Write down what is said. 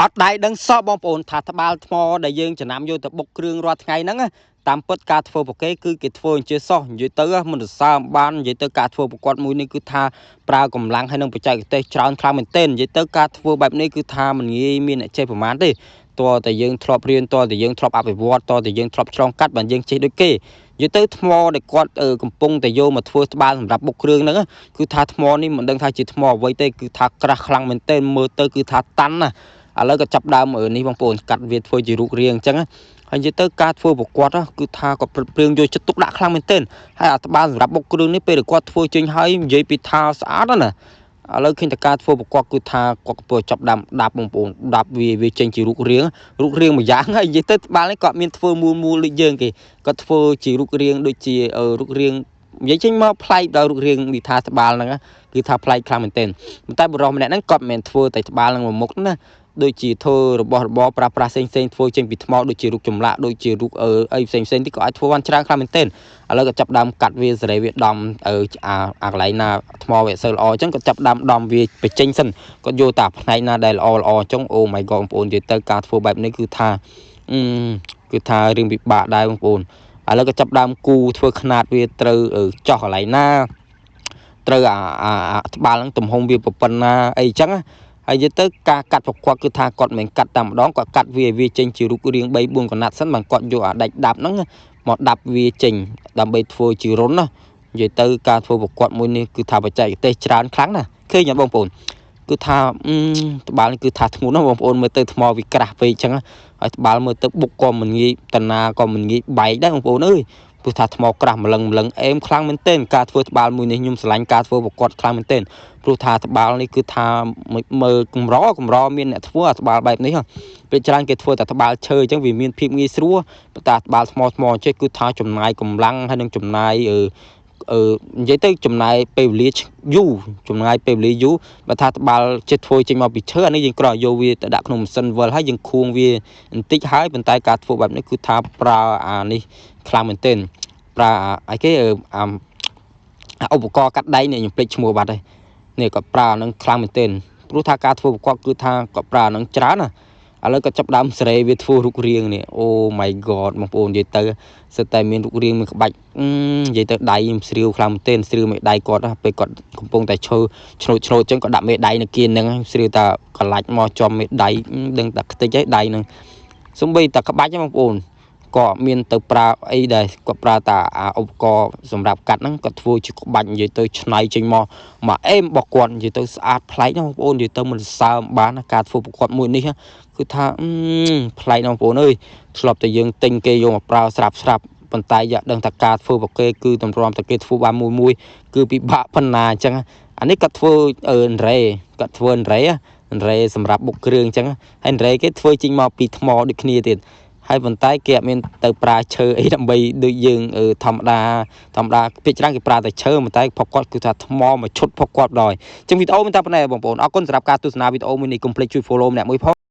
អត់ដៃដឹងសោះបងប្អូនថាត្បាល់ថ្មដែលយើងចំណាំយកទៅបុកគ្រឿងរាល់ថ្ងៃហ្នឹងណាតាមពិតការធ្វើប្រកេគឺគេធ្វើអញ្ជាសោះនិយាយទៅមិនសរសើរបាននិយាយទៅការធ្វើប្រកបមួយនេះគឺថាប្រើកម្លាំងហើយនឹងបច្ចេកទេសច្រើនខ្លាំងមែនទែននិយាយទៅការធ្វើបែបនេះគឺថាមិនងាយមានអ្នកចេះប្រមាណទេតើតែយើងធ្លាប់រៀនតើតែយើងធ្លាប់អភិវឌ្ឍតើតែយើងធ្លាប់ឆ្លងកាត់បានយើងចេះដូចគេនិយាយទៅថ្មដែលគាត់កំពុងតែយកមកធ្វើត្បាល់សម្រាប់បុកគ្រឿងហ្នឹងគឺថាថ្មនេះមិនដឹងថាជាថ្មអ្វីទេគឺថាក្រាស់ខ្លាំងមែនទែនមើលទៅគឺថាតាន់ណា ឥឡូវក៏ចាប់ដើមនេះបងប្អូនកាត់វាធ្វើជារូបរាងអញ្ចឹងហើយនិយាយទៅការធ្វើប្រកួតគឺថាក៏ព្រឹត្តព្រឿងយកចិត្តទុកដាក់ខ្លាំងមែនទែនហើយអាត្បាល់សម្រាប់បុកគ្រឿងនេះពេលដែលគាត់ធ្វើចេញហើយនិយាយពីថាស្អាតណាឥឡូវឃើញតែការធ្វើប្រកបគឺថាគាត់កំពុងចាប់ដើមដាប់បងប្អូនដាប់វាវាចេញជារូបរាងរូបរាងមួយយ៉ាងហើយនិយាយទៅត្បាល់នេះគាត់មានធ្វើមូលមូលដូចយើងគេគាត់ធ្វើជារូបរាងដូចជារូបរាងនិយាយចេញមកប្លែកដល់រូបរាងនិថាត្បាល់ហ្នឹងគឺថាប្លែកខ្លាំងមែនទែនប៉ុន្តែបុរសម្នាក់ហ្នឹងគាត់មិនមែនធ្វើតែត្បាល់ហ្នឹងមួយមុខណាដូចជាធ្វើរបស់របរប្រើប្រាស់ផ្សេងផ្សេងធ្វើចេញពីថ្មដូចជារូបចម្លាក់ដូចជារូបអីផ្សេងផ្សេងទីក៏អាចធ្វើបានច្រើនខ្លាំងមែនទែនឥឡូវក៏ចាប់ដើមកាត់វាសេរីវាដំអាអាកន្លែងណាថ្មវាអត់សូវល្អអញ្ចឹងក៏ចាប់ដើមដំវាបញ្ចេញសិនគាត់យកតាផ្នែកណាដែលល្អល្អអញ្ចឹងអូ my god បងប្អូននិយាយទៅការធ្វើបែបនេះគឺថាអឺគឺថារឿងពិបាកដែរបងប្អូនឥឡូវក៏ចាប់ដើមគូធ្វើខ្នាតវាត្រូវចោះកន្លែងណាត្រូវអាអាត្បាល់ហ្នឹងទំហំវាប៉ុណ្ណាអីចឹងហើយនិយាយទៅការកាត់ប្រកបគឺថាគាត់មិនកាត់តែម្ដងគាត់កាត់វាវាចេញជារូបរាង3 4កណាត់សិនបានគាត់យកអាដាច់ដាប់ហ្នឹងមកដាប់វាចេញដើម្បីធ្វើជារុនណានិយាយទៅការធ្វើប្រកបមួយនេះគឺថាបច្ចេកទេសច្រើនខ្លាំងណាស់ឃើញអត់បងប្អូនគឺថាត្បាល់គឺថាធ្ងន់ណាស់បងប្អូនមើលទៅថ្មវាក្រាស់ពេកអញ្ចឹងហើយត្បាល់មើលទៅបុកក៏មិនងាយតណាក៏មិនងាយបែកដែរបងប្អូនអើយព្រោះថាថ្មក្រាស់ម្លឹងម្លឹងអេមខ្លាំងមែនទែនការធ្វើត្បាល់មួយនេះខ្ញុំស្រឡាញ់ការធ្វើប្រកបខ្លាំងមែនទែនព្រោះថាត្បាល់នេះគឺថាមើលកម្រកម្រមានអ្នកធ្វើអាត្បាល់បែបនេះពេលច្រើនគេធ្វើតែត្បាល់ឈើអញ្ចឹងវាមានភាពងាយស្រួលប៉ុន្តែត្បាល់ថ្មថ្មចេះគឺថាចំណាយកម្លាំងហើយនឹងចំណាយអឺអឺនិយាយទៅចំណាយពេលវេលាយូរចំណាយពេលវេលាយូរបើថាត្បាល់ចេះធ្វើចេញមកពីឈើអានេះយើងគ្រាន់យកវាទៅដាក់ក្នុងម៉ាស៊ីនវិលហើយយើងខួងវាបន្តិចហើយប៉ុន្តែការធ្វើបែបនេះគឺថាប្រើអានេះខ្លាំងមែនទែនប្រើអីគេអាឧបករណ៍កាត់ដែកនេះខ្ញុំភ្លេចឈ្មោះបាត់ហើយនេះគាត់ប្រើអានឹងខ្លាំងមែនទែនព្រោះថាការធ្វើប្រកបគឺថាគាត់ប្រើអានឹងច្រើនណាឥឡូវគាត់ចាប់ដើមសេរីវាធ្វើរូបរាងនេះអូ my god បងប្អូននិយាយទៅសិតតែមានរូបរាងមានក្បាច់និយាយទៅដៃខ្ញុំស្រាវខ្លាំងមែនទែនស្រាវមេដៃគាត់ពេលគាត់កំពុងតែឈើឆ្នោតឆ្នោតចឹងគាត់ដាក់មេដៃនៅគៀនហ្នឹងស្រាវតាកលាច់មកចំមេដៃដឹងតែខ្ទេចហើយដៃហ្នឹងសំបីតែក្បាច់ហ្នឹងបងប្អូនក៏មានទៅប្រើអីដែរគាត់ប្រើតាអាឧបករណ៍សម្រាប់កាត់ហ្នឹងគាត់ធ្វើជាក្បាច់និយាយទៅឆ្នៃចេញមកមកអេមរបស់គាត់និយាយទៅស្អាតប្លែកណាបងប្អូននិយាយទៅមិនសើមបានការធ្វើប្រកបមួយនេះគឺថាប្លែកណាបងប្អូនអើយធ្លាប់តែយើងទិញគេយកមកប្រើស្រាប់ស្រាប់ប៉ុន្តែយកដឹងថាការធ្វើប្រកេគឺតម្រាំតែគេធ្វើបានមួយមួយគឺពិបាកប៉ុណ្ណាអញ្ចឹងអានេះគាត់ធ្វើអឺរ៉េគាត់ធ្វើរ៉េរ៉េសម្រាប់បុកគ្រឿងអញ្ចឹងហើយរ៉េគេធ្វើចេញមកពីថ្មដូចគ្នាទៀតហើយប៉ុន្តែគេអត់មានទៅប្រើឈើអីដើម្បីដូចយើងធម្មតាធម្មតាភាគច្រើនគេប្រើតែឈើប៉ុន្តែផកគាត់គឺថាថ្មមួយឈុតផកគាត់ដល់អញ្ចឹងវីដេអូមានតែប៉ុណ្ណេះបងប្អូនអរគុណសម្រាប់ការទស្សនាវីដេអូមួយនេះកុំភ្លេចជួយ follow ម្នាក់មួយផង។